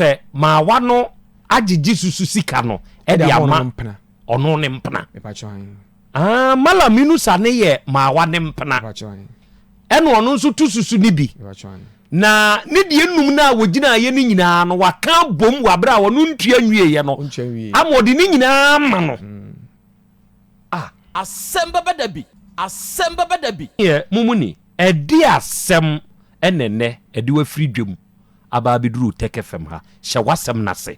Sɛ maawa no agyegye susu sika no ɛde ama ɔno ne mpena. Ah, Malam Inusa ne yɛ maawa ne mpena. Ɛna ɔno nso to susu ne bi. Na ne deɛ num no a wɔgyina ayɛ no nyinaa no waka bom wɔ abere a ɔno ntua nwieɛ no ama ɔde ne nyinaa ma no. Mm. Ah. Asɛm bɛba da bi. Asɛm bɛba da bi. Yɛ mo mu ni. Ɛde asɛm ɛna ɛnɛ ɛde wafiri dwam aba abɛduru Tech FM ha. Hyɛ w'asɛm no ase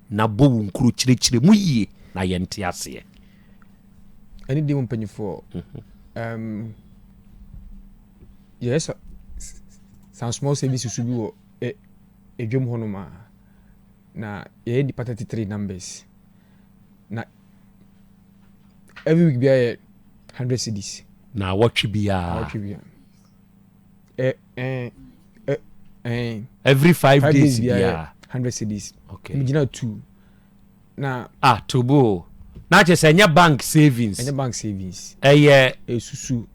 na bɔ wo nkuro kyerɛkyerɛ mu yie na yɛnte aseɛ. Ɛne di mu mpanyinfoɔ yɛyɛ sa some small services bi wɔ edwam hɔnom a na yɛyɛ nipa 33 numbers na every week biara yɛ 100 cedis. Na awɔtwe biara. Awɔtwe biara. Eh, eh, eh, eh. Every 5 days biara. 100 cedis. Okay. Mi gyina two. Na. Ah, tobo. Na kyerɛ sɛ ɛnyɛ bank savings. Ɛnyɛ bank savings. Ɛyɛ. Esusu.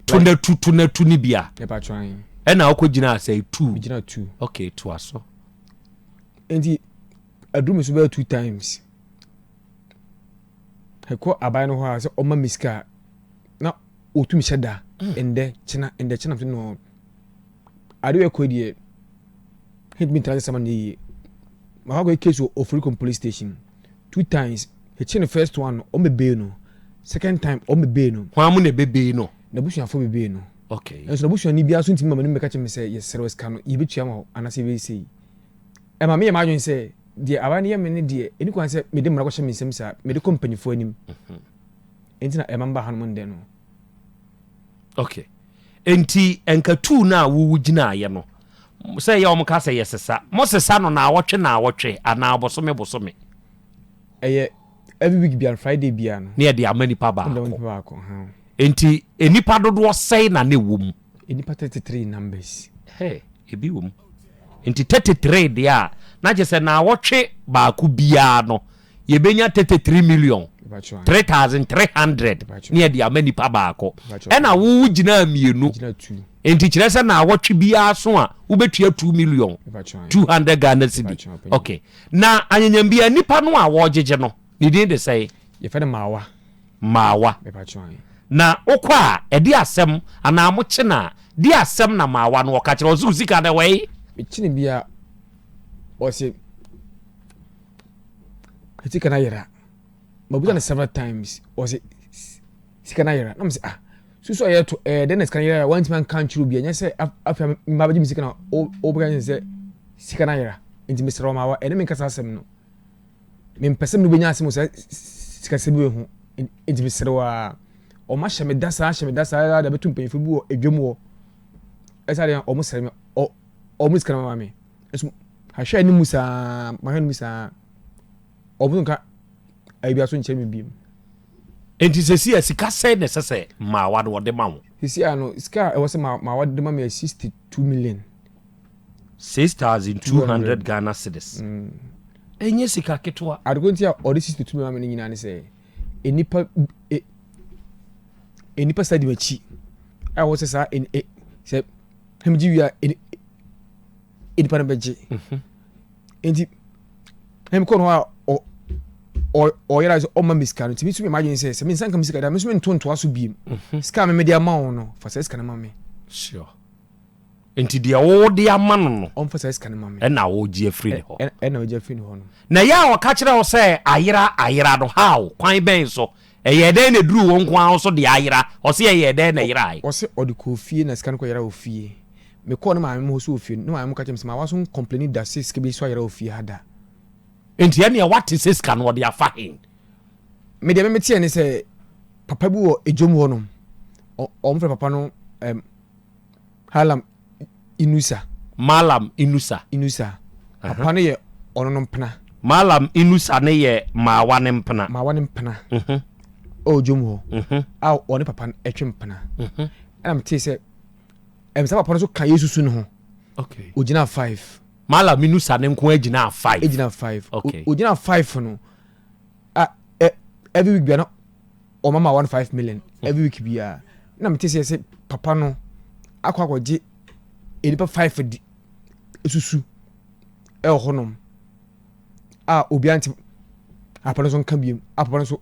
Tunatu tunatu ni bia. Ɛpa twan. Ɛna ɔkɔ gyina asɛ two. Mi gyina two. Okay, to aso. Nti aduru mi so bɛyɛ two times. Ɛkɔ aban no hɔ a sɛ ɔma mi sika na otum hyɛ da ndɛ kyena ndɛ kyena no ade wɔ kɔ deɛ hit me tena sɛ sama ne yie. Makɔ akɔyɛ case wɔ Oforikom police station two times. Ekyi no, first one no ɔmo bebee no, second time ɔmo bebee no. Hwan mu na ebebee no? N'abusuafo bebee no. Okay. Nso n'abusuani biara so ntumi ma m'anim bɛka kyerɛ me sɛ yɛsrɛ sika no, yɛbɛtua ma wo anaasɛ yɛbɛyɛ sei. Ɛma meyɛ m'adwene sɛ deɛ aban no yɛ me ne deɛ ɛni kwan sɛ mede mmara kɔhyɛ me nsam saa, mede kɔ mpanyinfoɔ anim. Nti na ɛma mba hanom ndɛ no. Okay, nti nka tuu no a wowu gyinaeɛ no sɛ yɛ ɔmo ka sɛ yɛsesa mo sesa no naawɔtwe naawɔtwe anaa bosome bosome? Ɛyɛ every week biara, Friday biara no. Ne yɛde ama nipa ɔmo de baako. Nipa baako ha. Nti nipa dodoɔ sɛe na ne wɔ mu? Nipa 33 numbers. Hey, ebi wɔ mu. Nti 33 deɛ a, na kyerɛ sɛ naawɔtwe baako biara no yɛbɛnya 33 million 3300 ne yɛde ama nipa baako. Ɛna wowo gyinaa mmienu, nti kyerɛ sɛ naawɔtwe biara so a wobɛtua 2 million 200 Ghana cedi. Okay, na anyanyambia nipa no a wɔgyegye no ne din de sɛe? Yɛfɛ no Maawa. Maawa. Na wokɔ a, ɛde asɛm anaa mokye no a, de asɛm na Maawa no ɔka kyerɛ ɔsɛ wo sika no wɔyi? Mekyene bi a, ɔse sika no ayera. Mabusa no several times, ɔse sika no ayera. Na mese, ah, susu a yɛto ɛɛ dɛn na sika no yera a wantumi anka nkyerɛ obi? Ɛnyɛ sɛ afei mba bɛgye me sika na wobɛka kyerɛ sɛ sika no ayera. Nti mesrɛ wo Maawa, ɛne menka saa asɛm no. Mempɛ sɛ mene wobɛnya asɛm wɔ saa sikasɛm bi ho, nti mesrɛ wo a. Ɔma hyɛ me da saa, hyɛ me da saa de abɛto mpanyinfoɔ bi wɔ edwam hɔ. Ɛsɛ adeɛ ɔmo srɛ me, ɔmo sika no ma me nso ahwɛ anim saa, mahwɛ anim saa, ɔmo nka ayi bi aso nkyɛn mi biem. Nti sɛsi a sika sɛn na ɛsɛ sɛ Maawa no wɔde ma wo? Sisi a no, sika a ɛwɔ sɛ Maawa de ma me yɛ 62 million. 6,200 Ghana cedis, ɛnyɛ sika ketewa. Adeko nti a ɔde 62 million ma me no nyinaa ne sɛ nipa sa di m'akyi a wɔsɛ saa sɛ hɛmgye wie a nipa no bɛgye. Nti ɛmi kɔ no hɔ a ɔyɛra sɛ ɔma mi sika no, nti mi nso mi ma adwene sɛ mi nsa nka mi sika da, mi nso mi nto ntoa so biem. Sika a mi de ama wɔn no, fa saa sika no ma mi. Sure, nti deɛ wɔde ama no? Ɔmfa saa sika no ma mi. Ɛna wɔgye afiri ne hɔ? Ɛna ɔgye afiri ne hɔ no. Na yɛ a ɔka kyerɛ wo sɛ ayera ayera no, how, kwan bɛn so, ɛyɛ dɛn na eduru wɔn nko ara so deɛ ayera? Ɔsɛ ɛyɛ dɛn na ɛyera ayi? Ɔsɛ ɔde kɔ fie na sika no kɔ yera wɔ fie. Mekɔɔ ne maame mu hɔ so wɔ fie no, ne maame mu ka kyerɛ me sɛ maa waso ncomplain da sɛ sika bi so ayera wɔ fie ha da. Nti ɛnea wate sɛ sika no ɔde afa hen? Me deɛ memeteɛ ne sɛ papa bi wɔ edwom hɔ nom, ɔmo frɛ papa no Halam Inusa. Malam Inusa. Inusa. Papa no yɛ ɔno no mpena. Malam Inusa ne yɛ Maawa ne mpena? Maawa ne mpena. Ɔwɔ dwom hɔ a ɔne papa no ɛtwe mpena. Ɛna metee sɛ ɛm sɛ papa no so ka Yesu no ho. Ogyina five. Malam Inusa ne nko agyina five? Egyina five. Okay. Ogyina five no a, every week bia no ɔma ma 1.5 million every week bia. Na mete sɛ papa no akɔ akɔgye nipa five di esusu. ɛwɔ hɔnom a obiara nte papa no nso nka biem a papa no nso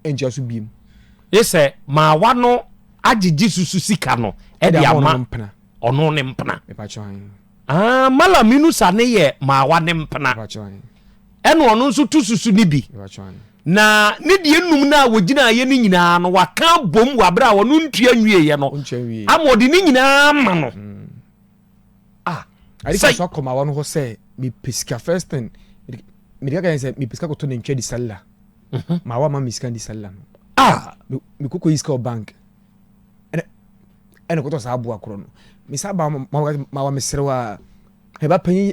nkyia so biem. Ye sɛ maawa no agyegye susu sika no ɛde ama ɔno ne mpena. Ah, Malam Inusa ne yɛ maawa ne mpena. Ɛna ɔno nso to susu ne bi. Na ne deɛ num no a wɔgyinaeɛ no nyinaa no waka abom wɔ abere a ɔno ntua nwieɛ no ama ɔde ne nyinaa ma no. Mm. Ah, sɛ so akɔ maawa no hɔ sɛ mepɛ sika first thing mede kaka sɛ mepɛ sika kɔtɔ nantwi adi sallah. Mhm. Maawa ma me sika di sallah no. Ah, mekɔkɔ yi sika wɔ bank. Ɛna kɔtɔ saa aboa korɔ no. Mesa ba maawa mesrɛ wo a ɛba panyin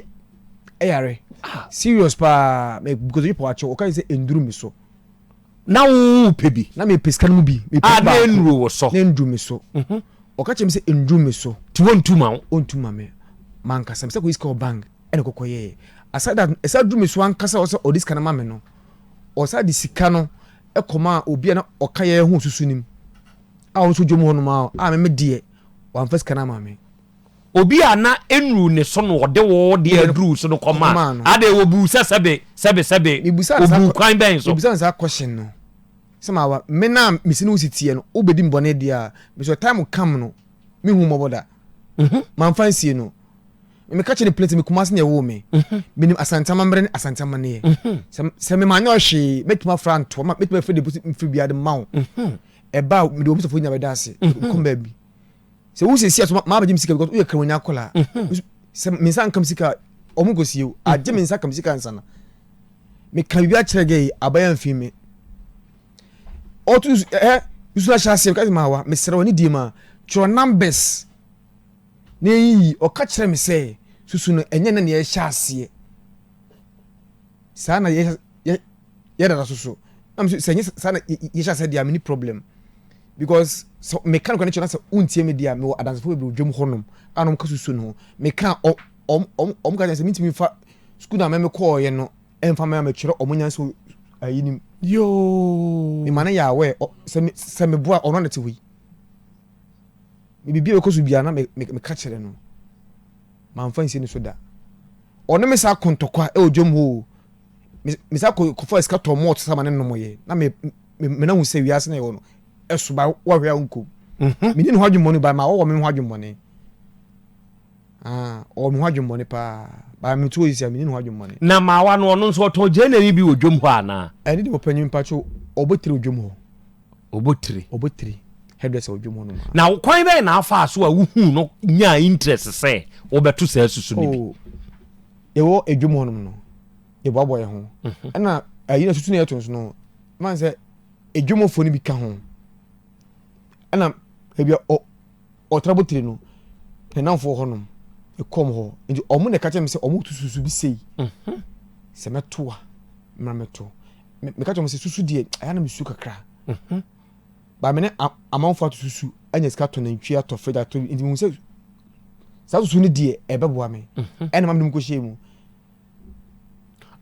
ɛyare. Ah. Serious paa me because nipa wakyɛ ɔka sɛ nduru me so. Na wo pɛ bi. Na me pɛ sika no mu bi. Me pɛ ah, na nduru wo so. Na nduru me so. Mhm. Ɔka kyerɛ me sɛ nduru me so. Ti wɔntu ma wo. Ɔntu ma me. Mankasa me sɛ kɔ sika wɔ bank ɛna kɔkɔ yɛɛ. Aside that ɛsɛ duru me so ankasa ɔsɛ ɔde sika no ma me no. Ɔsa de sika no ɛkɔma obi a na ɔka yɛ ho susu nim. A ɔno nso dwom hɔ nom a a me me deɛ wamfa sika no ama me. Obi a na ennuru ne so na ɔde wo deɛ aduru wo so no kɔmaa no. Adɛn, wɔbuu sɛ sɛbe, sɛbe, sɛbe, wɔbuu kwan bɛn so? Mebisa no saa question no, sɛ mawa, me na mesi ne wo si teɛ no, wobɛdi me bɔne deɛ a, mesɛ time come no, menhu mmɔbɔ da. Mhm. Mamfa nsie no. Meka kyerɛ no plenty, me Kumasi na ɛwoo me. Mhm. Menim Asante amammerɛ ne Asante amanneɛ. Mhm. Sɛ, sɛ me manyɛ ɔhwee, mɛtumi afra ntoa, mɛtumi afiri de mfiri biara de ma wo. Ɛba a, mede wɔn sɔfo nyina bɛda ase. Kɔm baabi. Sɛ wo sɛsi a so maa bɛgye me sika because woyɛ kramoni akwadaa. Mhm. Sɛ me nsa nka me sika a, ɔmo nkɔsie o. Agye me nsa ka me sika nsa na. Meka biribi akyerɛ gɛ yi, aban amfi me. Ɔto ɛ nsu ahyɛ aseɛ meka sɛ maawa mesrɛ wo ne die ma twerɛ numbers na ɛyiyi. Ɔka kyerɛ me sɛ susu no ɛnyɛ na nea ɛhyɛ aseɛ. Saa na yɛ yɛ dada so so. Na me sɛ ɛnyɛ saa na yɛhyɛ aseɛ deɛ a menni problem. Because sɛ meka nokorɛ no kyerɛ na sɛ wontie me deɛ a, mewɔ adansefoɔ bebree wɔ dwam hɔnom a na wɔka susu no ho. Meka a, ɔ ɔm ɔm ka kyerɛ sɛ mentumi mfa sukuu no a mɛme kɔɔeɛ no ɛmfa mɛ a mɛtwerɛ ɔmo nyansa wɔ ayi nim. Yoo. Mema no yɛ aware ɔ sɛ me sɛ meboa ɔno na te hɔ yi. Me biribi a ɛkɔ so biara na me me meka kyerɛ no. Mamfa nsie ne so da. Ɔne me saa ko ntɔkwa ɛwɔ dwam hɔ o. Me me saa kɔ kɔfa sika tɔ malt sama ne nomyɛ na me me me na hu sɛ wiase na yɛwɔ no ɛso ba wɔhwɛ a wonkɔ mhm. menni ne ho adwemmɔne ba ma wɔwɔ me ho adwemmɔne ah, ɔwɔ me ho adwemmɔne paa ba meto yi sɛ menni ne ho adwemmɔne. Na maawa no ɔno nso ɔtɔn gyeene ne bi wɔ dwam hɔ anaa? Ɛne de wɔpanyin mpatwo ɔbɔ tiri wɔ dwam hɔ. Ɔbɔ tiri. Ɔbɔ tiri hairdresser wɔ dwam hɔ nom. Na kwan bɛyɛ na afa so a wohuu no nyaa interest sɛ wobɛto saa susu no bi? Oh, yɛwɔ edwam hɔ nom no yɛboaboa yɛn ho mhm. ɛna ayi na susu no yɛto nso no man sɛ edwomfoɔ no bi ka ho ɛna ebi ɔ ɔtra botire no ne namfoɔ hɔ nom ɛkɔm hɔ nti ɔmo na ɛka kyerɛ me sɛ ɔmo tu susu bi sei mhm. sɛ mɛto a mmra mɛto meka kyerɛ ɔmo sɛ susu deɛ ɛyɛ na mesu kakra mhm. ba me ne amanfoɔ ato susu anya sika atɔ nantwie atɔ fridge atɔ nti mehu sɛ saa susu no deɛ ɛbɛboa me mhm. ɛna ma mede mu kɔhyɛ mu.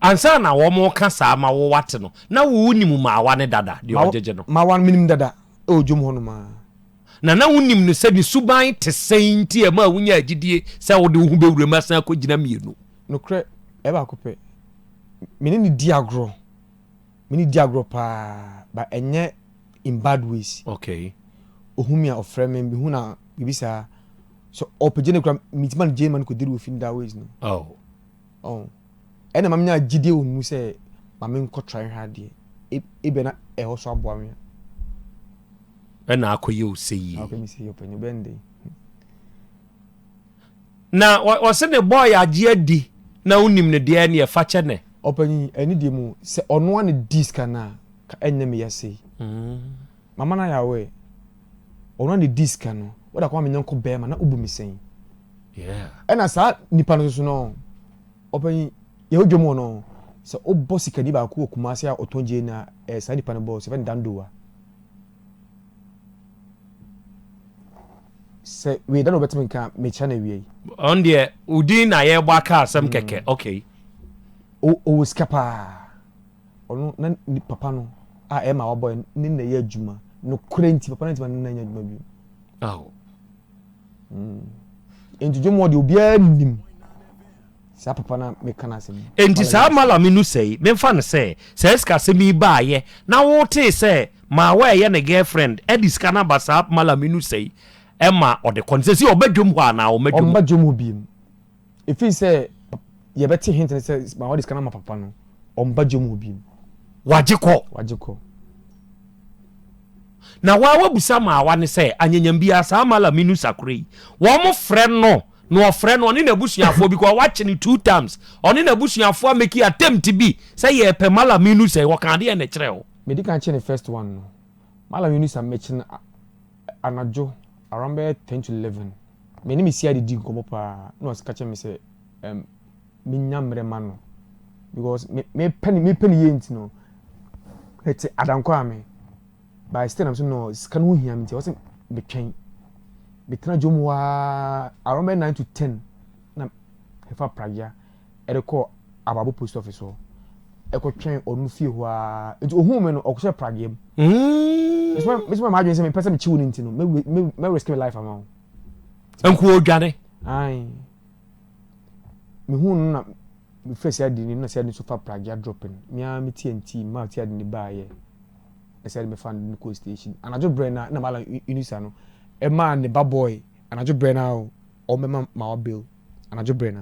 Ansa na wɔreka saa ma wo wate no, na wo wonim Maawa no dada, deɛ ɔgyegye no? Maawa no menim dada, ɛwɔ dwom hɔ nom ara. Na na wonim no sɛ ne suban te sɛn nti a ɛmaa wonyaa gyidie sɛ wode wo ho bɛwura mu asan akɔgyina mmienu? Nokorɛ, ɛyɛ baako pɛ. Me ne no di agorɔ, me ne no di agorɔ paa, but ɛnyɛ in bad ways. Okay. Ɔhu me a ɔfrɛ me, mehu no a biribi saa. Sɛ ɔpɛ gye no koraa, metumi ma no gye ma no kɔduru wɔ fie no that ways no. Oh. Oh. Ɛna ma menya gyidie wɔ mu sɛ ma menkɔ try nhwɛ adeɛ. Ebia na ɛhɔ so aboa me. Ɛna akɔyɛ wo sɛ yie. Akɔyɛ me sɛ yie ɔpanyin bɛn de. Na ɔse ne bɔɔy agye adi na wonim no deɛ ɛneɛ fa kyɛ nɛ. Ɔpanyin ɛne deɛ mu sɛ ɔno a ne di sika no a ka ɛnyɛ me ya sei. Mm. Mama no ayɛ aware. Ɔno a ne di sika no wode akɔma me nyɔnko bɛɛma na wobu me sɛn. Ɛna saa nipa no nso no, ɔpanyin, yɛwɔ dwom hɔ no, sɛ wobɔ sikani baako wɔ Kumasi a ɔtɔn gyeene a, ɛyɛ saa nipa no bɔs, yɛfrɛ no Dandowa. Sɛ wei da na wɔbɛtumi nka mekyerɛ no awia yi. Ɔn deɛ, wo din na yɛrebɔ aka asɛm kɛkɛ, okay. Ɔwɔ sika paa. Ɔno na ne papa no a ɛma wabɔ ne na ɛyɛ adwuma. Nokorɛ nti, papa no ntumi ne na nyɛ adwuma bio. Oh. Nti dwom hɔ deɛ obiara nim. Saa papa no a meka n'asɛm yi. Enti saa Mallam Inusa yi, memfa no sɛ, saa sikasɛm yi baeɛ na wotee sɛ Maawa a ɛyɛ ne girlfriend de sika no aba saa Mallam Inusa yi ma ɔde kɔ no, seesei ɔba dwam hɔ anaa ɔmma dwam hɔ? Ɔmma dwam hɔ bio. Ɛfiri sɛ yɛbɛte hint no sɛ Maawa de sika no ama papa no, ɔmba dwam hɔ bio. Wagye kɔ? Wagye kɔ. Na waa wabisa Maawa no sɛ, anyanyam biara saa Mallam Inusa korɔ yi, wɔfrɛ no Na ɔfrɛ no ɔne n'abusuafoɔ bi kɔ wakye no two times ɔne n'abusuafoɔ ameki attempt bi sɛ yɛpɛ Mallam Yunusa yi ɔka adeɛ na ɛkyerɛ wo. Medi kan kye no first one no Mallam Yunusa mekye no anadwo around bɛyɛ 10 to 11 me ne me CID di nkɔmmɔ paa na ɔka kyerɛ me sɛ um, menya mmerɛ ma no because me mepɛ ne mepɛ ne yie nti no mete adankɔ a me But still na me so no sika no ho hia me nti ɛwɔ sɛ metwɛn. Metena dwom hɔ ara around bɛyɛ 9 to 10 na mefa pragya ɛde kɔ Ababo post office hɔ ɛkɔtwɛn ɔno fie hɔ ara nti ohuu me no ɔkɔhyɛ pragya mu. Mesoma m'adwene sɛ mepɛ sɛ mekyi wo no nti no mɛ risk me life ama wo. Nko odwane. Ae. Mehuu no na mefrɛ siadini no na siadini nso fa pragya drop no. Me ara me TNT maa siadini baayɛ. Ɛsɛ de mefa no kɔ station anadwo brɛ na na Malam Yunusa no ɛmaa ne ba boy anadwo brɛ na o ɔmmɛma Mawa bail anadwo brɛ na.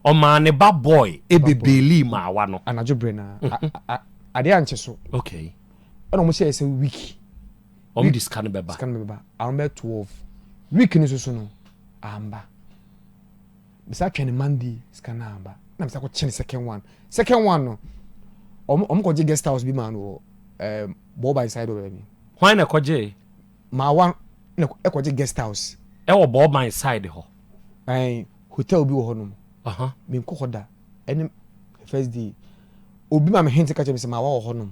Ɔmaa ne ba boy ɛbɛ bailii Mawa no. Anadwo brɛ na adeɛ ankye so. Okay. Ɛna ɔmo hyɛɛ sɛ week. Ɔmo de sika no bɛba. Sika no bɛba around bɛyɛ 12 week no soso no amba. Mesa twɛn no Monday sika no amba na mesa kɔ kye no second one second one no ɔmo ɔmo kɔ gye guest house bi maa no wɔ ɛɛm eh, bɔɔban side wɔ baabi. Hwan na ɛkɔ gye? Maawa na ɛkɔ gye guest house. Ɛwɔ bɔɔban side hɔ. Ɛn hotel bi wɔ hɔ nom. Menkɔ hɔ da ɛne first day obi ma me hint ka kyerɛ me sɛ maawa wɔ hɔ nom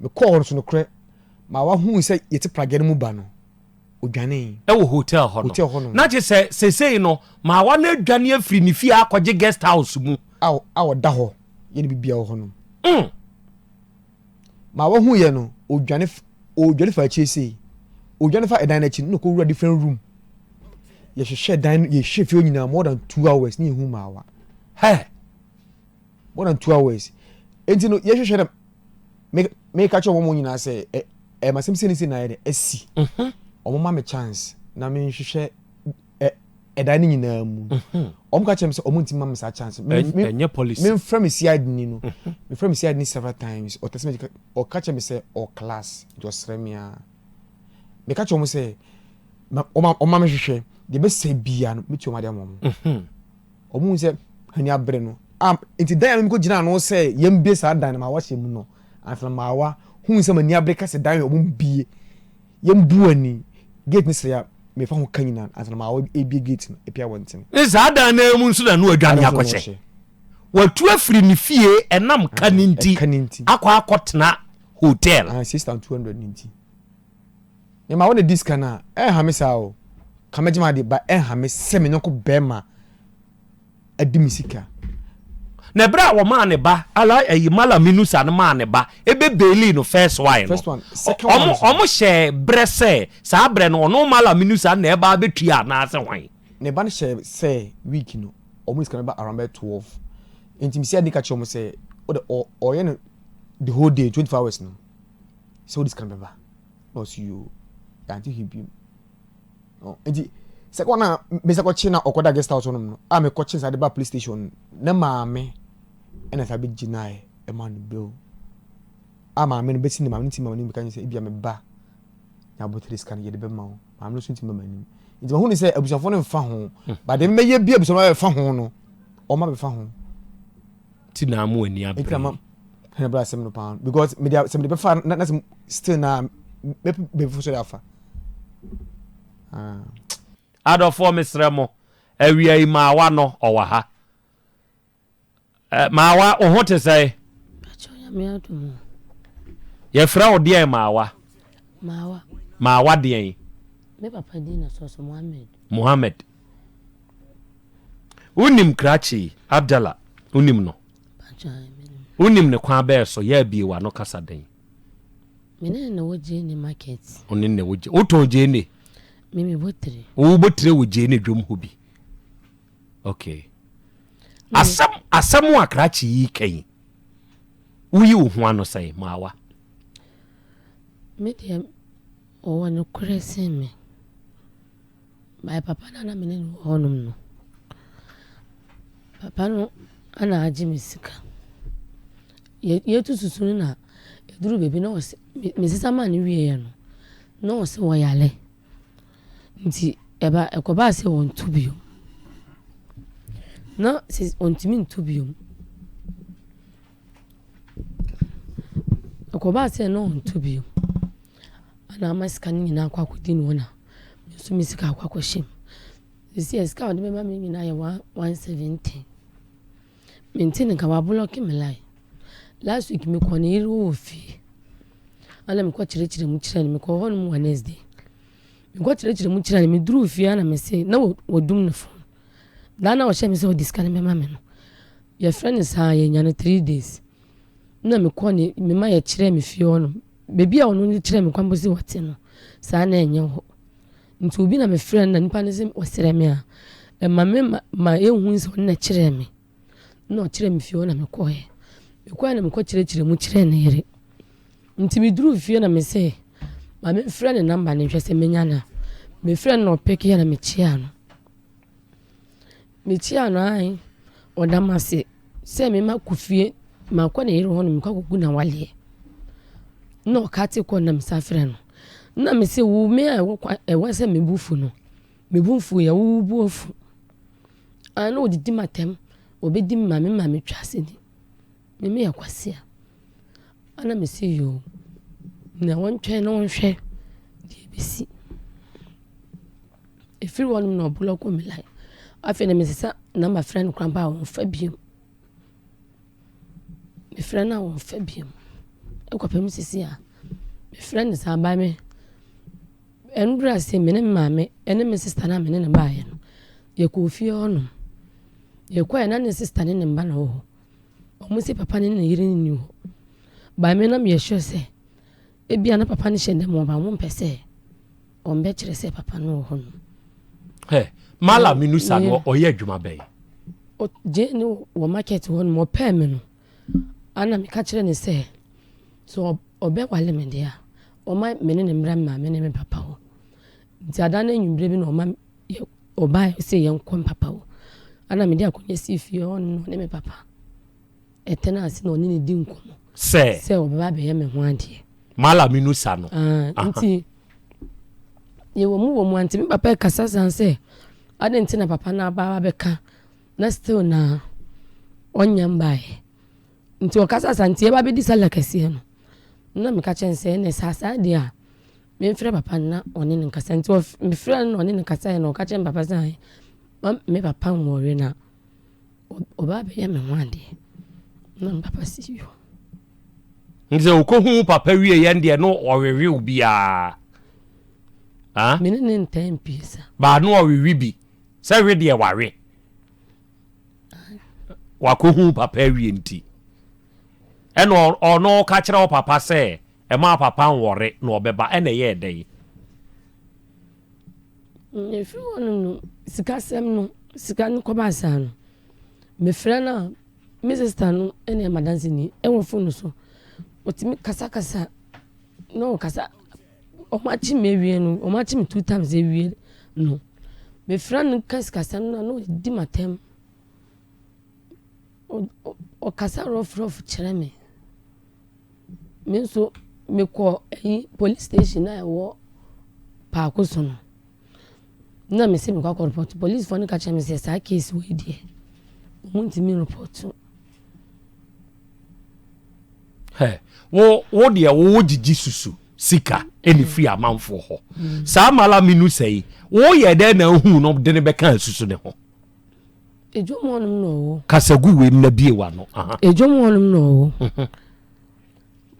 mekɔɔ hɔ no so nokorɛ maawa hui sɛ yɛte pragya no mu ba no. Odwanee. Wɔ hotel hɔ no. Hotel hɔ nom. Na kyerɛ sɛ seesei no, Maawa no adwane afiri ne fie akɔgye guest house mu. A a ɔda hɔ yɛ ne biribiara wɔ hɔ nom. Maawa huiɛ no, odwane odwane fa akyire sei. Odwane fa ɛdan no akyi no, na ɔkɔwura different room. Yɛhwehwɛ dan no, yɛhwehwɛ fie hɔ nyinaa more than 2 hours ne yɛnhu Maawa. Hɛ! More than 2 hours. Enti no, yɛhwehwɛ na me meka kyerɛ wɔn nyinaa sɛ ɛ ɛma sɛm sei ne sei na ayɛ dɛ asi. Wɔn ma me chance na menhwehwɛ ɛ ɛdan no nyinaa mu. Wɔn ka kyerɛ me sɛ wɔn ntumi ma me saa chance. Me me Ɛnyɛ policy. memfrɛ me CID ni no. Mefrɛ me CID ni several times. Ɔtɛsɛ me ɔka kyerɛ me sɛ ɔwɔ class nti ɔsrɛ me a. Meka kyerɛ wɔn sɛ ma wɔn ma mehwehwɛ deɛ ɛbɛsɛe biara no metua wɔn ade ama wɔn. Wɔn hu sɛ ani abere no. A nti dan a mekɔ gyina ano sɛ yɛn bie saa dan no maawa hyɛ mu no ansa na maawa hu sɛ m'ani abere ka sɛ dan yɛ wɔn bie yɛn bu ani gate ne sɛ ya mefa ho ka nyinaa ansa na maawa ebie gate no epia wɔn ntɛm. Ne saa dan no mu nso na no adwane akɔhyɛ. Watu afiri ne fie ɛnam ka ne nti akɔ akɔtena hotel. Ah, 6,200 ne nti. Me ma wo na di sika no a, ɛnha me saa o. Ka mɛgye m'ade ba ɛnha me sɛ me yɔnko bɛrima adi me sika. Na ɛberɛ a wɔmaa ne ba ala ɛyi Mallam Inusa no maa ne ba ebe beilii no first one no, First one, second one ɔmo nso. ɔmo hyɛɛ berɛ sɛ saa berɛ no ɔno Mallam Inusa no na ɛba abɛtua anaasɛ hwan? Ne ba no hyɛɛ sɛ week no ɔmo de sika no bɛba around bɛyɛ 12 nti me CID ka kyerɛ ɔmo sɛ ɔde ɔyɛ no the whole day 24 hours no sɛ wode sika no bɛba na ɔsi yoo yɛante hwee bio nti sɛ kɔ na mesa kɔkye na ɔkɔda guest house nom no a mekɔkye saa de ba police station ne maame ɛna saa bɛgyinaeɛ ɛma no bill a maame no bɛsi ne maame no nti maame no bɛka sɛ ebia meba na abotire sika no yɛde bɛma wo maame no nso nti mama anim nti mahu ne sɛ abusuafoɔ no mfa ho hmm. ba deɛ mɛyɛ bi abusuafoɔ no bɛfa ho no ɔma bɛfa ho ti na amu ani abere hɛn bra asɛm no paa because mede sɛ mede bɛfa na na sɛ still na mɛpɛ baabi foforɔ de afa. Ah. Adɔfoɔ mesrɛ mo awia yi maawa no ɔwɔ ha eh, maawa wo ho te sɛe? Yɛfrɛ wo deɛn maawa? Maawa. Maawa deɛn? Me papa din na sɔsɔ Mohammed. Mohammed. Wonim krakye Abdallah wonim no? Wonim ne kwan bɛɛ so yɛ abie w'ano kasa dɛn? Me ne no na wɔ gyeene market. Wo ne no wɔ gye wotɔn gyeene? Me me bɔ tire. Wo bɔ tire wɔ gyeene dwom hɔ bi. Okay. Asɛm asɛm a krakye yi ka yi, woyi wo ho ano sɛn, Maawa? Me deɛ, ɔwɔ nokorɛ sen me. My papa no a na me ne no wɔ hɔnom no, papa no na agye me sika. Yɛ yɛtu susu no na ɛduru baabi na ɔse mesesa maa no wieeɛ no, na ɔse ɔyare. Nti ɛba ɛkɔbaa sɛ ɔntu bio. Na sɛ ɔntumi ntu bio. Ɛkɔbaa sɛ na ɔntu bio. Ɛna ama sika no nyinaa akɔ akɔdi ne hɔ na me nso me sika akɔ akɔhyɛ mu. Seesei sika a ɔde bɛma me nyinaa yɛ 170. Mente no nka wablɔke me line. Last week mekɔɔ ne yere hɔ wɔ fie. Ɛna mekɔ kyerɛkyerɛ mu kyerɛ no. Mekɔɔ hɔ nom Wednesday. Mekɔ kyerɛkyerɛ mu kyerɛ no. Meduruu fie a na mese na wɔdum ne phone. Da na ɔhyɛ me sɛ ɔde sika no bɛma me no. Yɛfrɛ no saa yɛnya no 3 days. Na mekɔ ne mema yɛkyerɛ me fie hɔ nom. Baabi a ɔno de kyerɛ me kwan mpo sɛ wɔte no, saa na ɛnyɛ hɔ. Nti obi na mefrɛ no na nipa no sɛ ɔsrɛ me a, ɛma me ma ma ehu sɛ ɔno na ɛkyerɛɛ me. Na ɔkyerɛɛ me fie hɔ na mekɔɛ. Mekɔɛ na mekɔ kyerɛkyerɛ mu kyerɛɛ ne yere. Nti meduruu fie na mese ma memfrɛ ne number no nhwɛ sɛ menya no a. Mefrɛ no na ɔpeke na mekyeaa no. Mekyeaa no ae, ɔda me ase sɛ mema kɔ fie, makɔ ne yere hɔ no mekɔ akɔgu n'awaleɛ. Na ɔkate kɔ na mesan frɛ no. Na mese wo me a ɛwɔ kwa ɛwɔ sɛ me bo fu no, me bo mfuiɛ wo wo bo afu. Ah na ɔdidi m'atɛm, ɔbɛdi me maame, me maame twa aseni. Me meyɛ kwasea. Ɛna mese yoo, na ɔntwɛn na ɔnhwɛ deɛ ɛbɛsi. Ɛfiri hɔ nom na ɔblɔko me line. Afei na mesesa number frɛ no koraa mpo a ɔmfa bio. Mefrɛ no a ɔmfa bio. Ɛkɔpem sisi a, mefrɛ no saa by me ɛnora sɛ me ne me maame ne me sister no a me ne no baeɛ no, yɛkɔɔ fie hɔnom. Yɛkɔɛ na ne sister ne ne mba na ɛwɔ hɔ. Ɔmo se papa no ne ne yere no nni hɔ. By me na meyɛ sure sɛ ebia na papa no hyɛ dɛm hɔ but ɔmo mpɛ sɛ ɔmbɛkyerɛ sɛ papa no wɔ hɔnom. Hɛ, Mallam Inusa no ɔyɛ adwuma bɛn? Ɔgyee ne wɔ market hɔ nom, ɔpɛɛ me no, ana meka kyerɛ no sɛ, sɛ ɔbɛwale me deɛ a, ɔma me ne no mmra me maame ne me papa hɔ. Nti ada no anwummerɛ bi na ɔma ɔbaeɛ sɛ yɛnkɔ me papa hɔ. Ana mede akonnwa sii fie hɔ nom na ɔne me papa ɛtena ase na ɔne no di nkɔmmɔ. Sɛ? Sɛ ɔbɛba abɛyɛ me ho adeɛ. Mallam Inusa no. Ah, nti yɛwɔ mu wɔ mu a nti me papa ɛkasa san sɛ adɛn nti na papa no aba abɛka na still na ɔnya mbaeɛ. Nti ɔkasa saa nti yɛba abɛdi sala kɛseɛ no na meka kyerɛ no sɛ ɛnɛ saa saa deɛ a memfrɛ papa no na ɔne no nkasa. Nti mefrɛ no na ɔne no kasaeɛ na ɔka kyerɛ me papa sɛ ma me papa nwɔre na ɔba abɛyɛ me ho adeɛ. Na me papa si yo. Nti sɛ okohu papa wie yɛn deɛ no ɔwewe wo biara. Me ne ne ntaa mpie sa. Baa no ɔwewe bi. Sɛ we deɛ wawe. Wakɔhu papa awie nti. Ɛna ɔno ka kyerɛ wo papa sɛ ɛma papa nwɔre na ɔbɛba ɛna ɛyɛɛ dɛn? Ɛfiri hɔ nom no, sikasɛm no, sika no kɔbaa saa no, mefrɛ no a, me sister no ɛna ɛyɛ m'adanseni ɛwɔ phone so. Ɔtumi kasakasa na ɔkasa, ɔmo akye me awie no, ɔmo akye me two times awie no, mefrɛ no ka sikasɛm no a na ɔdi m'atɛm. Ɔkasa rough rough kyerɛ me. Me nso mekɔ ɛyi police station a ɛwɔ Paako so no, na mese mekɔ akɔ report. Policefoɔ no ka kyerɛ me sɛ saa case wei deɛ, ɔmo ntumi report. Hɛ, wo wo deɛ wo gyigyi susu sika ɛne firi amanfoɔ hɔ. Saa Mallam Inusa yi, woyɛ dɛn na ahu no de ne bɛka asusu ne ho? Edwom hɔnom na ɔwɔ. Kasagu wei na bie w'ano. Edwom hɔnom na ɔwɔ.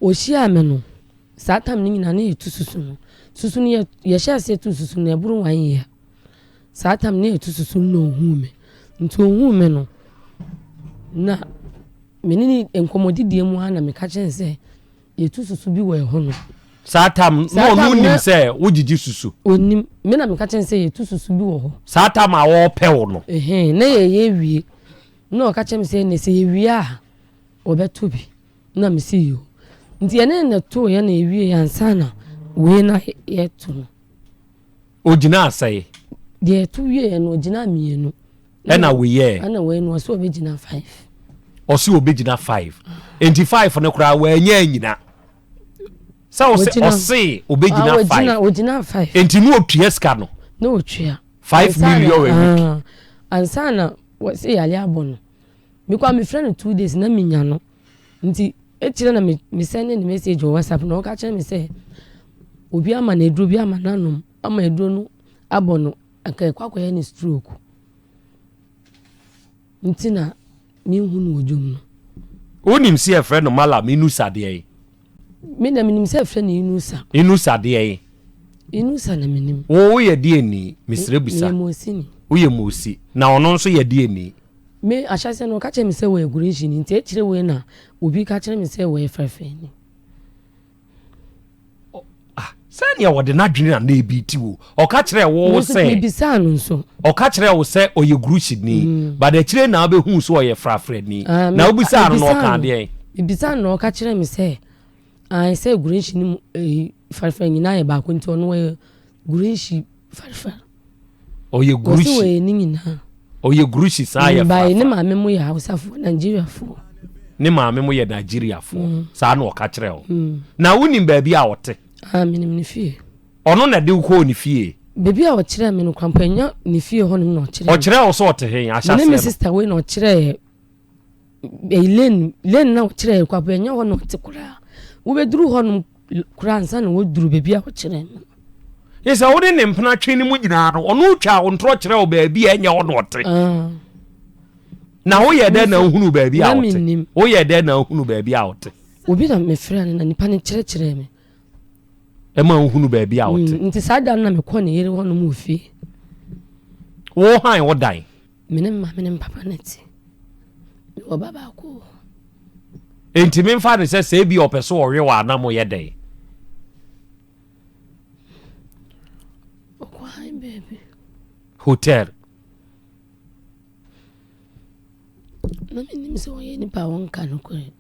Ɔhyiaa me no, saa tam no nyinaa na yɛtu susu no. Susu no yɛ yɛhyɛ aseɛ tu susu no ɛboro one year. Saa tam no yɛtu susu no na ɔhuu me. Nti ɔhuu me no, na me ne ne nkɔmmɔdidie mu ara na meka kyerɛ no sɛ yɛtu susu bi wɔ ɛhɔ no. Saa tam na ɔno nim sɛ wogyegye susu. Ɔnim. Me na meka kyerɛ no sɛ yɛtu susu bi wɔ hɔ. Saa tam a wɔrepɛ wo no. Ɛhɛn, na yɛyɛ wie. Na ɔka kyerɛ me sɛ ɛnɛ sɛ yɛwie a ɔbɛto bi. Na mese yoo. Nti yɛne no na ɛtooeɛ na yɛwieeɛ ansa na wei na yɛto no. Ogyinaa sɛe? Deɛ yɛto wieeɛ no ɔgyinaa mmienu. Ɛna weyɛɛ? Ɛna wei no ɔse ɔbɛgyina five. Ɔse ɔbɛgyina five. Nti five no koraa wanya anyina. Sɛ ɔse ɔse ɔbɛgyina ah, five. Ɔgyina five. Nti ne ɔtua sika no? Ne ɔtua. 5 million a week. Ah, ansa na wɔse yare abɔ no. Mekɔ a mefrɛ no 2 days na menya no. Nti ekyirɛ na me me send ne message wɔ WhatsApp na ɔka kyerɛ me sɛ obi ama no aduro bi ama no anom ama aduro no abɔ no anka ɛkɔ akɔyɛ no stroke. Nti na menhu no wɔ dwom no. Wonim sɛ yɛfrɛ no Malam Inusa deɛ yi? Me na menim sɛ yɛfrɛ no Inusa. Inusa deɛ yi? Inusa na menim. Wo woyɛ deɛ ni? Mesrɛ bisa. Meyɛ Mosi ni. Woyɛ Mosi. Na ɔno nso yɛ deɛ ni? Me ahyɛaseɛ no ɔka kyerɛɛ me sɛ ɔyɛ Gureshini nti akyire wei na obi ka kyerɛ me sɛ ɔyɛ Frɛfrɛni. Ah, sɛnea ɔde n'adwene na na ebi ti wo. Ɔka kyerɛɛ wo sɛ. Mebisaa no nso. Ɔka kyerɛɛ wo sɛ ɔyɛ Gurushini, but akyire na wobɛhuu sɛ ɔyɛ Frafrani. Ah, na wobisaa no na ɔka adeɛn? Mebisaa no na ɔka kyerɛɛ me sɛ, ae sɛ Gurushini mu eh, Frafra nyinaa yɛ baako nti ɔno ɔyɛ Gurushi Frafra. Ɔyɛ Gurushi. Wɔsi wɔyɛ ne nyinaa. Ɔyɛ Gurushi saa yɛ Frafra. Ne maame mo yɛ Hausafoɔ, Nigeriafoɔ. Ne maame mo yɛ Nigeriafoɔ. Saa na ɔka kyerɛ wo. Na wonim baabi a ɔte? Ah, menim ne fie. Ɔno na de wo kɔɔ ne fie? Baabi a ɔkyerɛɛ me no koraa mpo, ɛnyɛ ne fie hɔnom na ɔkyerɛɛ me. Ɔkyerɛɛ wo sɛ ɔte he? Ahyɛaseɛ no. Me ne me sister wei na ɔkyerɛɛ ɛyi lane, lane na ɔkyerɛɛ koraa mpo, ɛnyɛ hɔ na ɔte koraa. Wobɛduru hɔnom koraa ansa na wɔduru baabi a ɔkyerɛɛ me no. Yɛ sɛ wo ne ne mpena twe no mu nyinaa no, ɔno twaa wo ntorɔ kyerɛɛ wo baabi a ɛnyɛ hɔ na ɔte. Ah. Na woyɛ dɛn na wohunu baabi a Na ɔte? mennim. Woyɛ dɛn na wohunu baabi a ɔte? Obi na mefrɛɛ no na nipa no kyerɛkyerɛɛ me. Ɛma wohunu baabi a ɔte. Nti saa da no na mekɔ ne yere hɔnom wɔ fie. Wo han wo dan? Me ne me maame ne me papa na te. Mewɔ ba baako wɔ hɔ. Enti memfa no sɛ sɛ ebi ɔpɛ so ɔwe wɔ ana moyɛ dɛn? Ɔkɔ han baabi. Hotel. Na menim sɛ ɔyɛ nipa a ɔnka nokorɛ.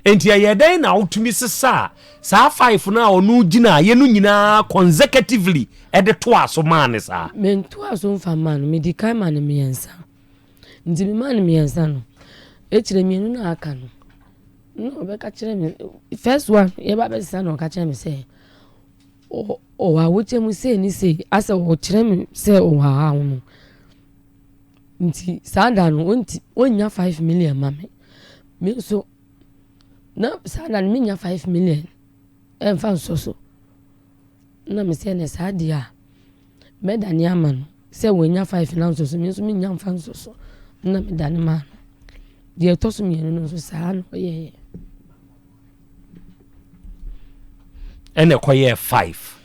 Enti ɛyɛ dɛn na wotumi sesaa saa five no a ɔno gyinaeɛ no nyinaa consecutively de toaa so maa no saa? Mentoaa so mfa mmaa no, medi kan maa no mmiɛnsa. Nti memaa no mmiɛnsa no, akyire mmienu no a aka no, na ɔbɛka kyerɛ me, first one yɛba bɛsesa na ɔka kyerɛ me sɛ ɔwɔ awokyɛ mu sei ne sei, asɛ ɔkyerɛ me sɛ ɔwɔ ahaw no. Nti saa da no ɔnti ɔnnya 5 million ma me. Me nso na saa da no mennya 5 million ɛmfa nsɔ so. Na me sɛ na saa deɛ a mɛdane ama no sɛ wanya five na nsɔ so me nso mennya mfa nsɔ so na medane maa no. Deɛ ɛtɔ so mmienu no nso saa na ɔyɛeɛ. Ɛna ɛkɔyɛɛ five.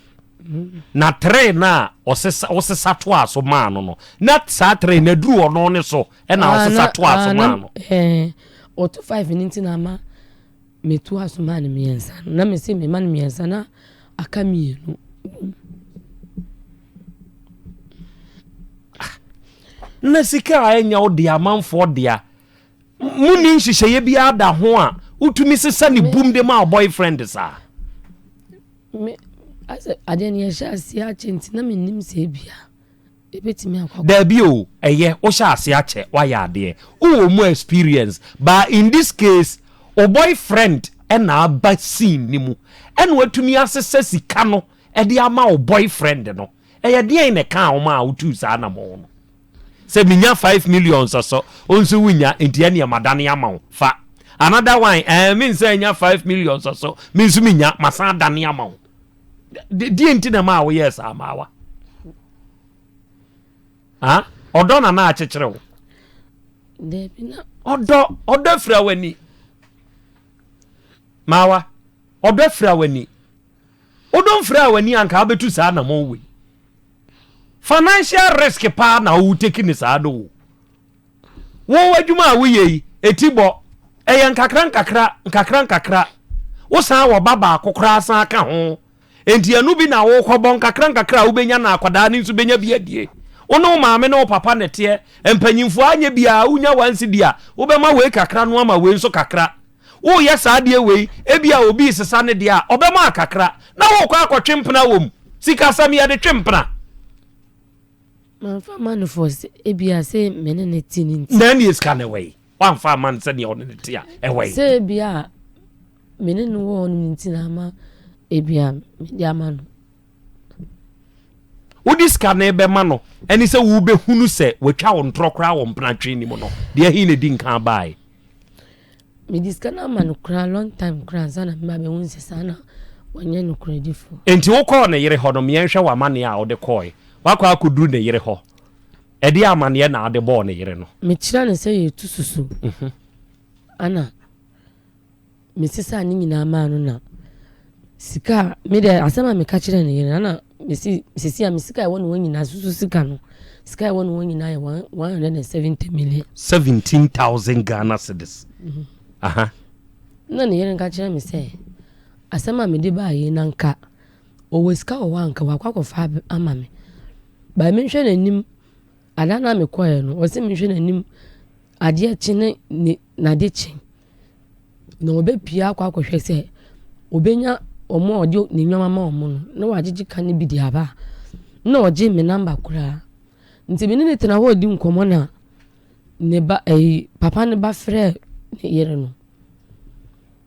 Na three no a ɔsesa ɔsesa toaa so maa no no na saa three no aduru ɔno ne so ɛna Ah, ɔsesa na toaa ah, so na maa no. ɛɛ ɔto five no nti na ama metoa so maa no mmiɛnsa no. Na mese mema no mmiɛnsa na aka mmienu. Na sika a ɛnyɛ wo dea amanfoɔ dea munni nhyehyɛeɛ biara da ho a wotumi sesa ne bum de ma wo boyfriend saa. Me asɛ adeɛ no yɛhyɛ aseɛ akyɛ nti na mennim sɛ ebia ebɛtumi akɔ akɔ. Daabi o, ɛyɛ wohyɛ aseɛ akyɛ woayɛ adeɛ wowɔ mu experience but in this case wo boyfriend ɛna aba scene no mu ɛna watumi asesa sika no ɛde ama wo boyfriend no ɛyɛ deɛn na ɛkaa wo maa wotuu saa anamɔn no sɛ menya 5 million sɔsɔ wo nso wonya nti ɛneɛ madane ama wo fa another one ɛɛ me nsa nya 5 million sɔsɔ me nso menya masan adane ama wo deɛ nti na maa woyɛɛ saa maawa ha ɔdɔ na na akyekyere wo Daabi na ɔdɔ ɔdɔ afira w'ani maawa ɔdɔ afira w'ani wodɔ mfira w'ani anka wobɛtu saa namɔn wei financial risk paa na wo take ne saa do wo wo adwuma a woyɛ yi ɛti bɔ ɛyɛ nkakra nkakra nkakra nkakra wosan wɔ ba baako koraa san ka ho nti ɛno bi na wokɔbɔ nkakra nkakra a wobɛnya na akwadaa no nso bɛnya bi adie. Wo ne wo maame ne wo papa na ɛteɛ. Mpanyimfoɔ anyɛ biara wonya one cedi a, wobɛma wei kakra no ama wei nso kakra. Woreyɛ saa adeɛ wei, ebia obi resesa ne deɛ a, ɔbɛma wo kakra. Na worekɔ akɔtwe mpena wɔ mu. Sikasɛm, yɛde twe mpena. Mamfa amma no for sɛ ebia sɛ me ne no te no nti. Na ɛnneɛ sika no ɛwɔ he? Woamfa amma no sɛdeɛ ɔne no te a, ɛwɔ he? Sɛ ebia me ne no wɔ hɔ no nti na ama ebia mede ama no. Wode sika no rebɛma no ɛne sɛ wobɛhunu sɛ watwa wo ntorɔ koraa wɔ mpenatwe no mu no, deɛ he na ɛdi nkan baeɛ? Mede sika no ama no koraa long time koraa ansa na meba bɛhu sɛ saa na wɔnyɛ nokorɛdifoɔ. Enti wokɔɔ ne yere hɔ no, meɛnhwɛ w'amaneɛ a wode kɔɔe. Woakɔ akɔduru ne yere hɔ, ɛdeɛ amaneɛ na wode bɔɔ ne yere no? Mekyerɛ no sɛ yɛtu susu ana Mesesaa ne nyinaa maa no na sika a me deɛ asɛm a meka kyerɛɛ ne yere no na mesi sisi a me sika a ɛwɔ ne hɔ nyinaa susu sika no sika a ɛwɔ ne hɔ nyinaa yɛ 170 million. 17,000 Ghana cedis. Mm -hmm. Aha. Na ne yere nka kyerɛ me sɛ asɛm a mede baa yi na nka ɔwɔ sika wɔ hɔ a nka wakɔ akɔfa ama me. Baa menhwɛ n'anim ada no a mekɔɛ no ɔse menhwɛ n'anim adeɛ kye ne ne n'ade kye. Na ɔbɛpue akɔ akɔhwɛ sɛ ɔbɛnya wɔn a ɔde ne nneɛma ma wɔn no na wagyegye ka no bi de aba a, na ɔgye me namba koraa. Nti me ne no tena hɔ redi nkɔmmɔ na ne ba ɛyi papa no ba frɛɛ ne yere no.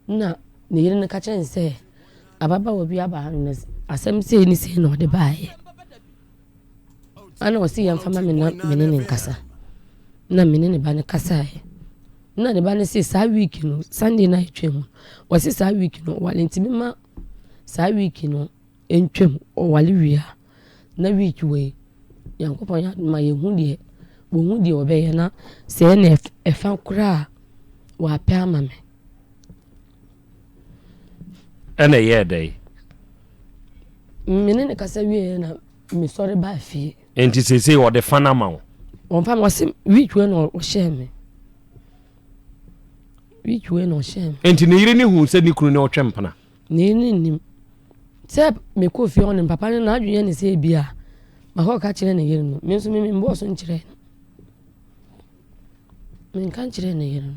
Na ne yere no ka kyerɛ no sɛ ababaawa bi aba ha no asɛm sei ne sei na ɔde baeɛ. Ɛna ɔse yɛmfa ma me na me ne no nkasa. Na me ne ne ba no kasaeɛ. Na ne ba no se saa week no, Sunday no a ɛtwa mu, ɔse saa week no ɔwale nti mema saa week no ntwam ɔwale wie a, na week wei Nyankopɔn yɛ adom a yɛhu deɛ wɔhu deɛ ɔbɛyɛ na sɛ ɛna ɛfa koraa a wapɛ ama me. Ɛna ɛyɛɛ dɛn? Me ne no kasa wieɛ na mesɔre baa fie. Nti seesei ɔde fa no ama wo? Ɔmfa ma ɔse week wei na ɔhyɛɛ me. Week wei na ɔhyɛɛ me. Nti ne yere ne hu sɛ ne kunu ne ɔtwe mpena? Ne yere ne nim. Sɛ mekɔ fie hɔ no papa no n'adwene yɛ ne sɛ ebi a makɔ ka kyerɛ ne yere no. Me nso me membɔɔ so nkyerɛ no. Menka nkyerɛ ne yere no.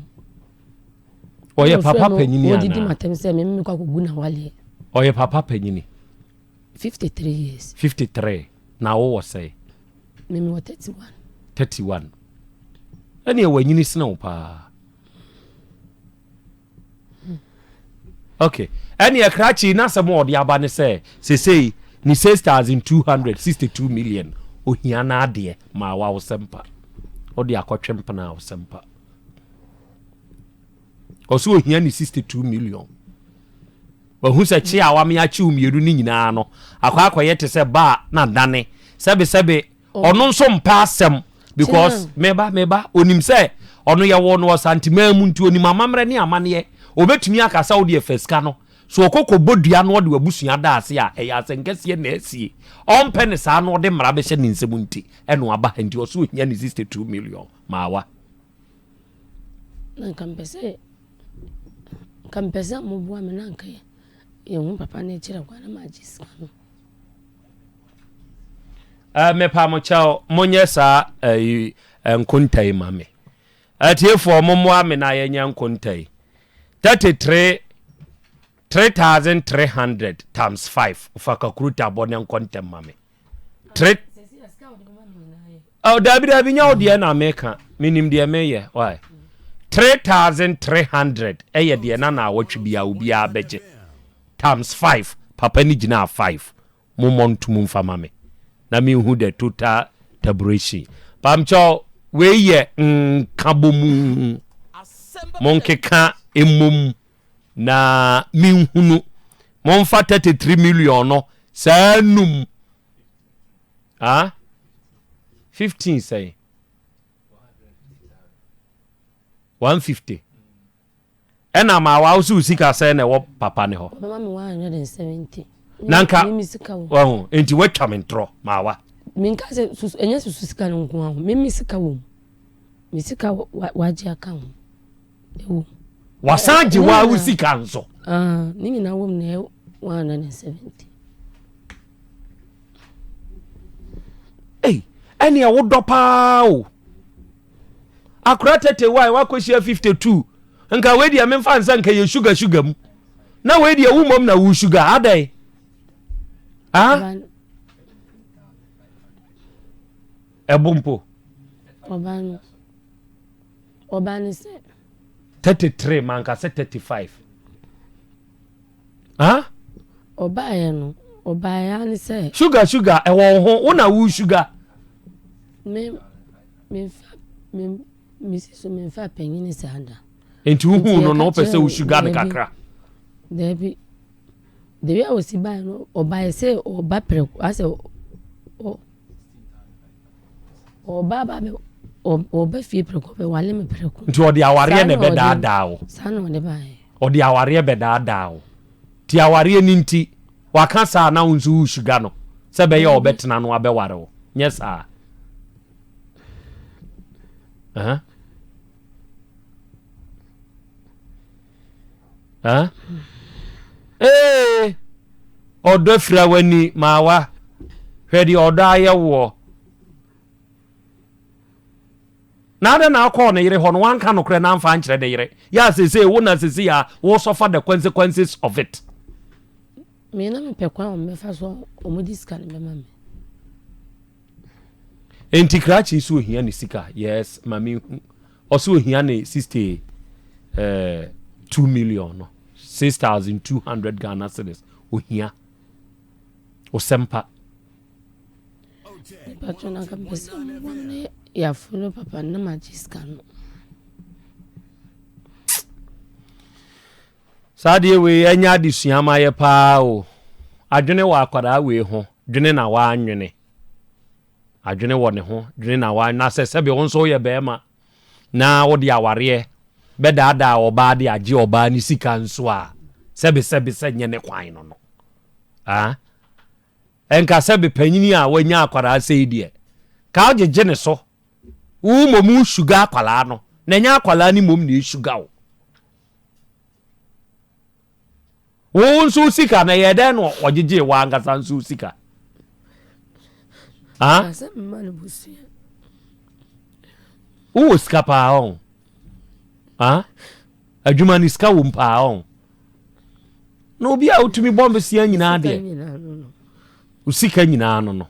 Ɔyɛ papa panyini anaa? Ɔdidi m'atɛm sɛ me mekɔ akɔgu n'awaleɛ. Ɔyɛ papa panyini. 53 years. 53 na wowɔ sɛe? Me mewɔ 31. 31. Ɛneɛ wanyini sene wo paa. Okay. Ɛneɛ krakye n'asɛm a ɔde aba ne sɛ sesei ne 6,262 million ohia n'adeɛ ma awa wo sɛmpa. Ɔde akɔtwe mpena wo sɛmpa. Ɔsɛ ohia ne 62 million. Wahu sɛ kye a wame akyew mmienu no nyinaa no, akɔ akɔyɛ te sɛ ba a na dane. Sɛbesɛbe, ɔno nso mpɛ asɛm because meba meba onim sɛ ɔno yɛwɔ no ɔsanteman mu nti onim amammerɛ ne amanneɛ. Obetumi aka sɛ wo deɛ fa sika no. So ɔkɔ kɔbɔ dua na ɔde w'abusua da ase a, ɛyɛ asɛnkɛseɛ na asie. Ɔmpɛ ne saa na ɔde mmara bɛhyɛ ne nsam nti ɛna waba ha nti ɔse ohia ne 62 million. Maawa. Na nka mepɛ sɛ nka mepɛ sɛ moboa me na nka yɛhu papa no akyerɛ kwan na magye sika no. Uh, mepa mo kyɛw monyɛ saa uh, nkonta yi ma me atiefoɔ mommoa me na yɛnyɛ nkonta yi 33 3300 times 5 fa kakuruta bɔ ne nkɔntɛm ma me Tre. Oh, dabi dabi nya wo deɛ na meka. Menim deɛ meyɛ. Why? 3300 ɛyɛ deɛ na na awɔtwe bia obiara bɛgye. Times 5. Papa ni gyina 5. Mo mmɔ ntom mfa ma me. Na menhu the total taburation. Pamkyɛw, wei yɛ nkabomu. Monkeka mmom na menhunu. Momfa 33 million no saa num. Ah? 15 sɛn? 150. Ɛna ma wa wo sika sɛn na ɛwɔ papa ne hɔ? Ɔbɛma me 170. Na nka wahu nti watwa me ntorɔ ma wa. Menka sɛ susu ɛnyɛ susu sika no nko ara ho. Me me sika wɔ mu. Me sika wagye aka ho. Ɛwɔ mu. Wasan gye wa wo sika nso. Ah, ne nyinaa wɔ mu na ɛyɛ 170. Ei, Ɛneɛ wodɔ paa o. Akora 31 wakɔhyia 52. Nka wei deɛ memfa nsa nka yɛ sugar sugar mu. Na wei deɛ wo mmom na wo sugar adɛn? Ah? Ɛbo mpo. Ɔba no. Ɔba no sɛ. 33 manka sɛ 35. Ah? Ɔbaeɛ no, ɔbaeɛ ara ne sɛ. Sugar sugar ɛwɔ wo ho, wo na wo sugar. Me memfa me mesi so memfa panyin saa da. Nti wohuu no no wopɛ sɛ wo sugar no kakra. Daabi. Dewi a ɔsi baeɛ no ɔbaeɛ sɛ ɔba prɛko asɛ ɔ ɔba aba bɛ ɔba fie prɛko ɔbɛwale me prɛko. Nti ɔde awareɛ na ɛbɛdaadaa wo. Saa na ɔde baeɛ. Ɔde awareɛ bɛdaadaa wo. Nti awareɛ no nti waka saa na wo nso wo suga no sɛ bɛyɛ ɔbɛtena no abɛware wo. Nyɛ saa. Uh -huh. Huh? Ee, ɔdɔ fira w'ani maawa. Hwɛ deɛ ɔdɔ ayɛ woɔ. Na adɛn na akɔɔ ne yere hɔ no wanka nokorɛ na amfa ankyerɛ ne yere. Yɛ a seesei wo na seesei a wo suffer the consequences of it. Me na mepɛ kwan a wɔbɛfa so a wɔde sika no bɛma me. Enti krakye so ohia ne sika? Yes, ma me hu. Ɔsɛ ohia ne 62 eh, million no. 6,200 Ghana cedis. Ohia. Osɛmpa. Mpatwɔ na nka mepɛ sɛ mmoa me na yɛafolo papa no na magye sika no. Saa adeɛ wei ɛnyɛ adesua ma yɛ paa o. Adwene wɔ akwadaa wei ho, dwene na w'anwene. Adwene wɔ ne ho, dwene na w'anwene. Na sɛ sɛbe wo nso woyɛ bɛrima na wode awareɛ bɛdaadaa ɔbaa de agye ɔbaa ne sika nso a, sɛbe sɛbe sɛ nyɛ ne kwan no no. Ah? Ɛnka sɛbe panyini a wanya akwadaa sei deɛ, ka wogyegye ne so. Wo mmom wo suga akwadaa no, na ɛnyɛ akwadaa no mmom na ɛsuga wo. Wo nso wo sika na ɛyɛ dɛn na ɔgyegyee w'ankasa nso wo sika? Wowɔ sika paa ɔn? Adwuma no sika wom paa ɔn? Na obi a wotumi bɔ mbesia nyinaa deɛ, wo sika nyinaa no no.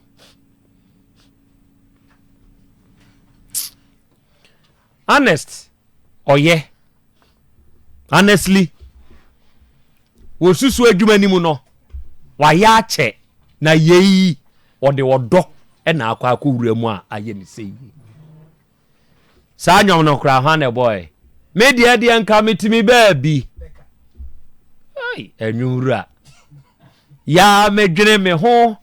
Honest ɔyɛ honestly wɔsusu adwuma no mu no wayɛ akyɛ na yei ɔde ɔdɔ na akɔ akɔwura mu a ayɛ ne sɛ yi saa nnwom no koraa hwan na ɛbɔɛ me deɛ deɛ nka metumi baabi ɛnwom yaa medwene me ho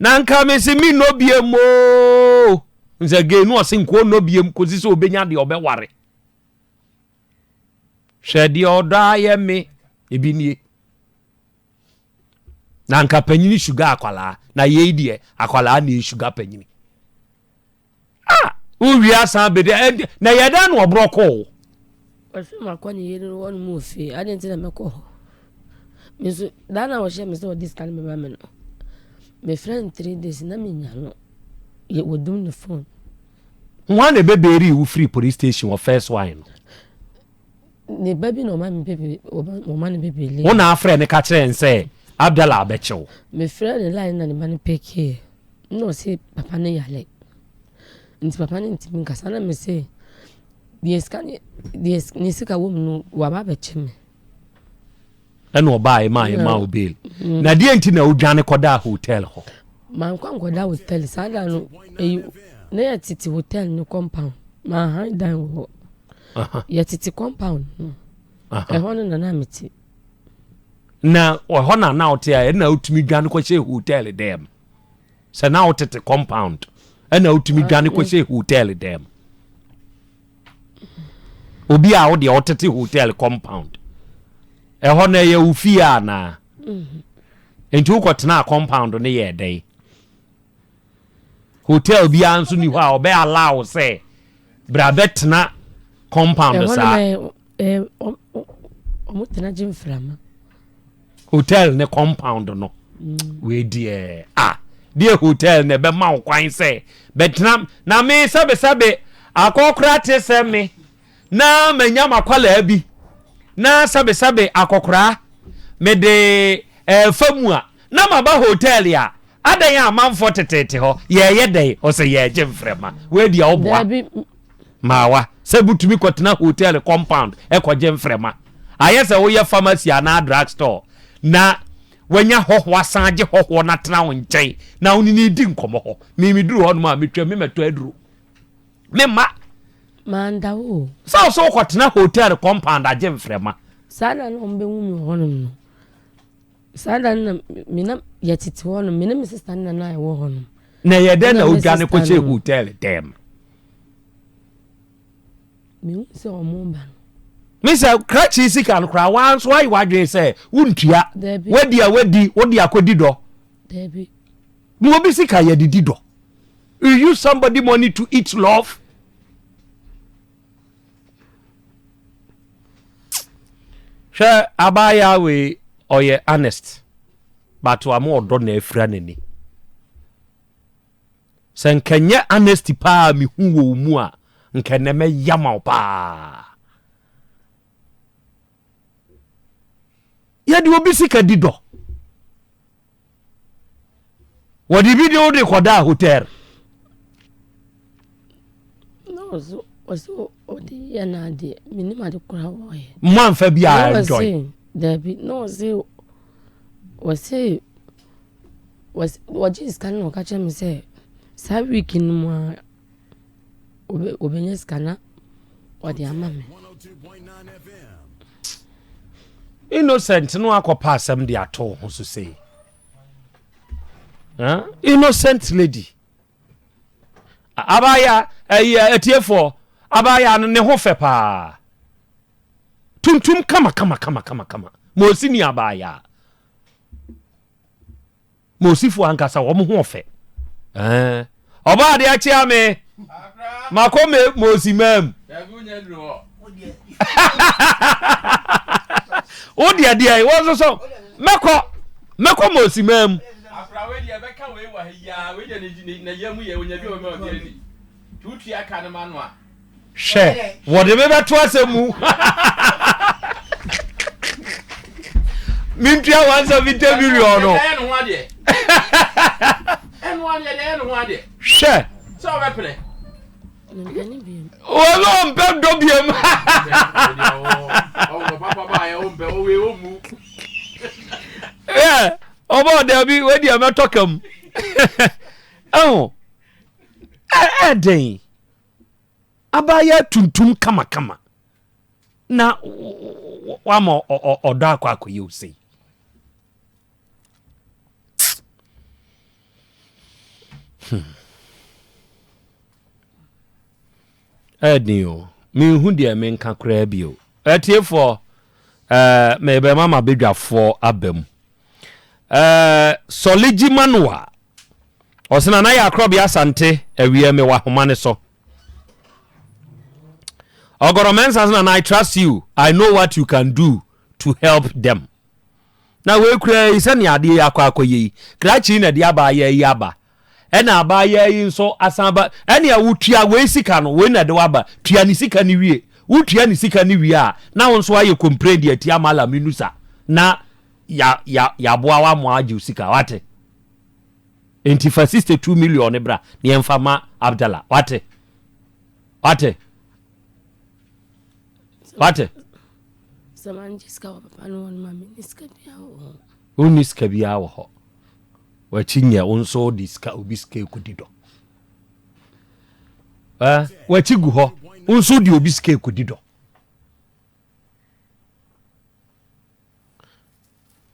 Na nka mese mennɔ biem oo. Nsɛ gay no ɔse nka ɔnnɔ biem kɔsi sɛ ɔbɛnya deɛ ɔbɛware. Hwɛ deɛ ɔdɔ ayɛ me ebi nie. Na nka panyini suga akwalaa na yei deɛ akwalaa na esuga panyini. Ah! Wowie asan bɛdi ɛnde na ɛyɛ dɛn na ɔborɔ kɔɔ wo? Ɔsɛ makɔ ne yere hɔ nom wɔ fie adɛn nti na mɛkɔ hɔ me nso daa na ɔhyɛ me sɛ ɔde sika no bɛma me no mefrɛ no 3 days na menya no yɛ wɔdum ne phone. Hwan na ɛbɛbɛɛrii wo firi police station wɔ first one no? Ne ba bi na ɔma me bebe ɔma no bebe. Wo na afrɛ no ka kyerɛ n sɛ Abdallah abɛkye wo? Mefrɛ ne line na ne ba no pekeeɛ. Nna ɔse papa no yare nti papa no nntumi nkasa na mese deɛ sika no deɛ ne sika wɔ mu no waba abɛkyɛ me. Ɛna ɔbaa ɛma ɛma wo bail. Mm. Na deɛ nti na wodwane kɔdaa hotel hɔ? Mankɔ ankɔda hotel saa da no eyi na yɛtete hotel no compound manhan dan wɔ hɔ. Yɛtete compound no ɛhɔ no na na mete. Na ɛhɔ na na wote a ɛna wotumi dwane kɔhyɛ hotel dɛm. Sɛ na wotete compound ɛna wotumi dwane kɔhyɛ hotel dɛm. Obi a wodeɛ wotete hotel compound ɛhɔ no ɛyɛ wo fie anaa? Mm-hmm. Nti wokɔtenaa compound no yɛɛ dɛn? Hotel biara nso ni hɔ a ɔbɛ allow sɛ bra bɛtena compound saa. Ɔmo tena gye mframa. Hotel ne compound no. Mm. Wei deɛ a. Deɛ hotel na ɛbɛma wo kwan sɛ bɛtena na me sɛbesɛbe akɔkora te sɛ me na manya m'akwadaa bi na sɛbesɛbe akɔkora mede ɛfa mu a na maba hotel a adɛn a amanfoɔ teteete hɔ yɛɛyɛ dɛn ɔsɛ yɛɛgye mframa wei deɛ ɔboa maawa sɛ butumi kɔtena hotel compound ɛkɔgye mframa ayɛ sɛ woyɛ pharmacy anaa drug store na wanya hɔhoɔ asan agye hɔhoɔ no atena wo nkyɛn na wo ne no redi nkɔmmɔ hɔ. Me meduru hɔ nom a metwam me mɛtɔ aduro. Me mma. Manda wo o. Sɛ wo sɛ wokɔtena hotel compound agye mframa. Saa da no a wɔbɛhu me wɔ hɔnom no, saa da no na me na yɛtete hɔnom, me ne me sista no na na yɛwɔ hɔnom. Na ɛyɛ dɛn na wodwane kɔhyɛ hotel dɛm? Mehu sɛ ɔmo ba no. Me sɛ krakye sika no koraa waa nso ayɛ w'adwene sɛ wontua. Wadi a wadi wode akɔdi dɔ. Dabi. Na obi sika yɛde di dɔ. You use somebody money to eat love. Hwɛ abaayaa wei ɔyɛ honest but wama ɔdɔ na afira n'ani. Sɛ nka nyɛ honesty paa mehu wɔ wo mu a, nka ɛnɛ mɛyama wo paa. Yɛde obi sika di dɔ. Wɔde bi de wo de kɔdaa hotel. Mo amfa bi a enjoy. Dabi, na ɔse ɔse Wɔs wɔgyee sika no na wɔka kyerɛɛ me sɛ saa week no mu ara wɔbɛ wɔbɛnya sika na wɔde ama me. Innocent no akɔpa asɛm de ato wo ho so sei. Huh? Innocent lady. Abaya, ɛyɛ atiefoɔ, abaya no ne ho fɛ paa. Tuntum kama kama kama kama kama. Ma osi ni abaya. Ma osifoɔ ankasa wɔn ho ɔfɛ. Ɛɛ ɔbɔ adeɛ akyea me. Makɔ me ma osi mam. Wo deɛ deɛ wɔn nso so mɛkɔ mɛkɔ ma osi mam. Hwɛ, wɔde me bɛto asɛm mu. Mentua 170 million no. Hwɛ. Wɔn ɔmpɛ dɔ biam. Ɔbɔ ɔdabi, wei deɛ mɛtɔ kam. Ɛho, ɛɛdɛn. Abaayaa tuntum kamakama na wama ɔdɔ akɔ akɔyɛ wo sei. Hmm. Ɛden o, menhu deɛ menka koraa bio. Atiefoɔ, ɛɛ mebɛma m'abadwafoɔ aba mu. Ɛɛ Sɔligyi Manoa Ɔse Nana yɛ akorɔbea Asante awiɛ mewɔ ahoma ne so. Ɔgɔrɔ Mensah se Nana I trust you I know what you can do to help them. Na wei koraa yi sɛnea adeɛ yi akɔ akɔyɛ yi krakye yi na ɛde abaayaa yi aba ɛna abaayaa yi nso asan aba ɛnea wotua wei sika no wei na ɛde waba tua ne sika no wie wotua ne sika no wie a na wo nso ayɛ complain de atia Mallam Inusa na ya ya yaboa wa mo agye sika wate. Enti fa 62 million no bra na yɛmfa ma Abdallah. Wate? Wate? Wate? Sɛ mangye sika wɔ papa no hɔ no ma menni sika biara wɔ hɔ. Wonni sika biara wɔ hɔ. Wakyi nyɛ wo nso wode sika obi sika ekodi dɔ. Eh, wakyi gu hɔ. Wo nso wode obi sika ekodi dɔ.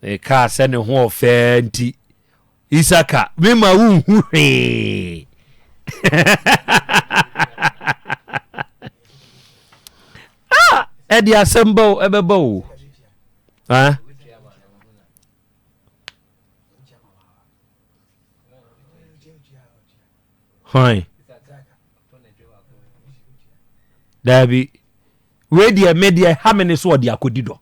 Mekaa sɛ ne ho ɔfɛ nti, Isaka, mema wonhu hwee. Ah, ɛde asɛm ba o, ɛbɛba o. Ah? Hwan? Daabi. Wei deɛ me deɛ ha me ne so ɔde akɔdi dɔ.